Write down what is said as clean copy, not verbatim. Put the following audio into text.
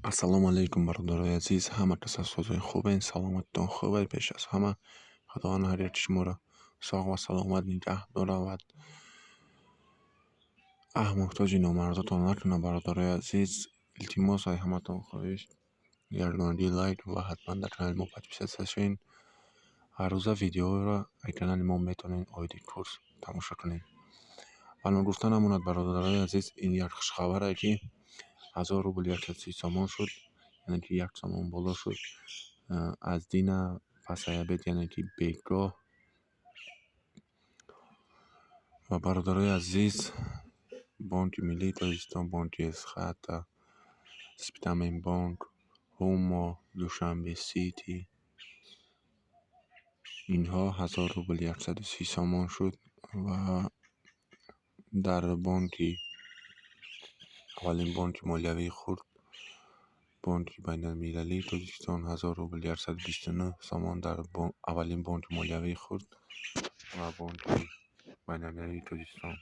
Ассалому алайкум, бародарои азиз, ҳама кас аз созои хубен, саломатитон хубе. Пеш аз ҳама Худованд ҳар яки шуморо соғ ва саломат нигаҳ дорад, муҳтоҷи номардотон накунад. Бародарои азиз, илтимос, ай ҳаматон хоҳиш, якдонагӣ лайк ва ҳатман дар канали мо подписаться шавед. Ҳаррӯза видеоҳоро ай канали мо метавонед оиди курс тамошо кунед. Ва ногуфта намонад, бародарои азиз, ин як хушхабаре, ки 1000 рубл 130 сомон шуд, яъне ки 1 сомон боло шуд аз дина пасай обед, яъне ки бегоҳ. Ва, бародарои азиз, Бонки Миллии Тоҷикистон, бонки Эсхата, Спитамен бонк, Ҳумо, Душанбе Сити, инҳо 1000 рубл 130 сомон шуд. Ва дар бонки аввалин, бонки молиявии хурд, Бонки Байналмилалии Тоҷикистон, 1000 рубл 129 сомон дар аввалин бонки молиявии хурд ва Бонки Байналмилалии Тоҷикистон.